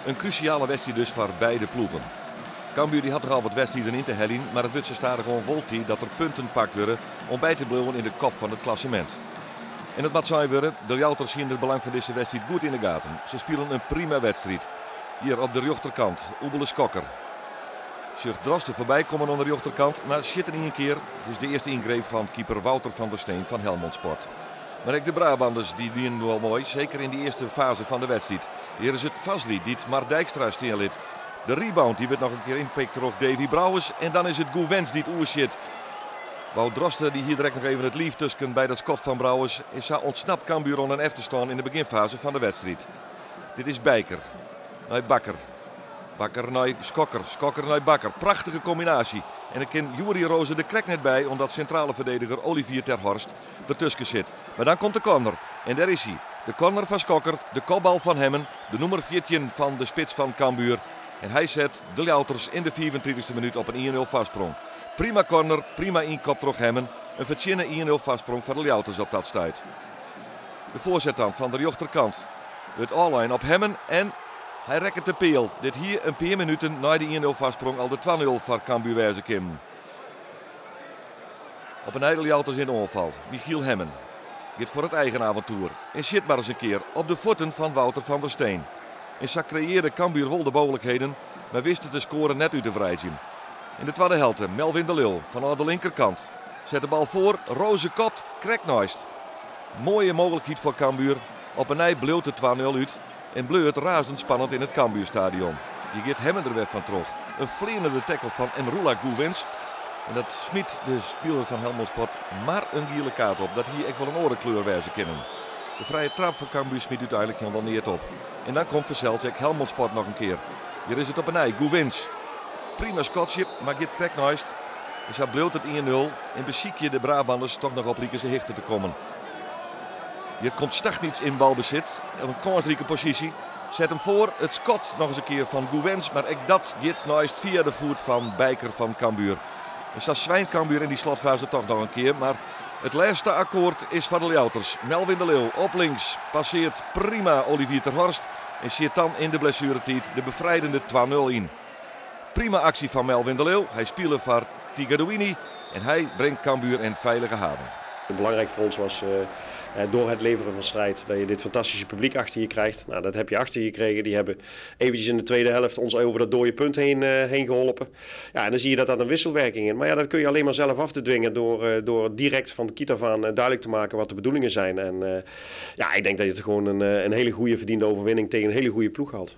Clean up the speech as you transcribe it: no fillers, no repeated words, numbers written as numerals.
In krúsjale wedstriid dus foar beide ploegen. Cambuur dy hat der al wat wedstriden yn te heljen, mar it wurdt sa stadichoan wol tiid dat der punten pakt wurde om by te bliuwen yn de kop fan it klassemint. En it moat sein wurde, de Ljouwerters hiene it belang fan dizze wedstriid goed yn de gaten. Se spilen in prima wedstriid. Hjir op de rjochterkant, Oebele Skokker. Sjocht Droste foarby kommen oan de rjochterkant, mar sjit in ien kear. Dit is de earste yngreep fan keeper Wouter van der Steen fan Helmond Sport. Mar ek de Brabanders dy dienen wol moai, seker yn de earste faze fan de wedstriid. Hjir is it Fazli dy't Mart Dijkstra stean lit. De rebound dy wurdt noch in kear ynpikt troch Davy Brouwers en dan is it Gouvens dy't oersjit. Wout Droste dy hie der ek noch even it liif tusken by dat skot fan Brouwers en sa ûntsnapt Cambuur oan in efterstân yn de begjinfaze fan de wedstriid. Dit is Bijker nei Bakker. Bakker nei Skokker, Skokker nei Bakker. Prachtige kombinaasje. En dan kin Juri Roze der krekt net by omdat sintrale ferdediger Olivier ter Horst dertusken sit. Mar dan komt de corner. En dêr is hy. De corner fan Skokker, de kopbal fan Hemmen, de nûmer 14 fan de spits fan Cambuur. En hy set de Ljouwerters yn de 35e minút op in 1-0 foarsprong. Prima corner, prima ynkop troch Hemmen. In fertsjinne 1-0 foarsprong foar de Ljouwerters op dat stuit. De foarset dan fan de rjochterkant. Wurdt ôflein op Hemmen en hy rekket de peal. Dit hie in pear minuten nei de 1-0 foarsprong al de 2-0 foar Cambuur wêze kinnen. Op 'e nij de Ljouwerters yn de oanfal. Michiel Hemmen giet foar it eigen aventoer en sjit mar ris in kear op de fuotten fan Wouter van der Steen. En sa kreëarre Cambuur wol de mooglikheden, mar wist it de skoare net út te wreidzjen. Yn de twadde helte Melvin de Leeuw fanôf de linkerkant set de bal foar, Roze kopt krekt neist. Moaie mooglikheid foar Cambuur. Op 'e nij bliuwt it 2-0 út en bliuwt it razend spannend yn it Cambuurstadion. Hjir giet Hemmen der wer fan troch. In fleanende tackle fan Emrullah Gouvens. En dat smyt de spiler fan Helmond Sport mar in giele kaart op. Dat hie ek wol in oare kleur wêze kinnen. De frije trap fan Cambuur smyt úteinlik hielendal neat op. En dan komt fansels ek Helmond Sport noch in kear. Hjir is it op 'e nij Gouvens. Prima skotsje, mar giet krekt neist. En sa bliuwt it 1-0 en besykje de Brabanners toch noch op likense hichte te kommen. Hjir komt Stachniets yn balbesit op in kânsrike posysje. Set him foar, it skot noch ris in kear fan Gouvens, mar ek dat giet neist fia de foet fan Bijker fan Cambuur. En sa swynt Cambuur yn dy slotfaze toch noch in kear, mar it lêste akkoart is foar de Ljouwerters. Melvin de Leeuw op links passeart prima Olivier ter Horst en sjit dan yn de blessueretiid de befrijdende 2-0 yn. Prima aksje fan Melvin de Leeuw. Hy spile foar Tigadouini en hy bringt Cambuur yn feilige haven. Belangrijk voor ons was door het leveren van strijd dat je dit fantastische publiek achter je krijgt. Nou, dat heb je achter je gekregen. Die hebben eventjes in de tweede helft ons over dat dode punt heen geholpen. Ja, en dan zie je dat dat een wisselwerking is. Maar ja, dat kun je alleen maar zelf af te dwingen door direct van de kiet af aan duidelijk te maken wat de bedoelingen zijn. En ja, ik denk dat je het gewoon een hele goede verdiende overwinning tegen een hele goede ploeg haalt.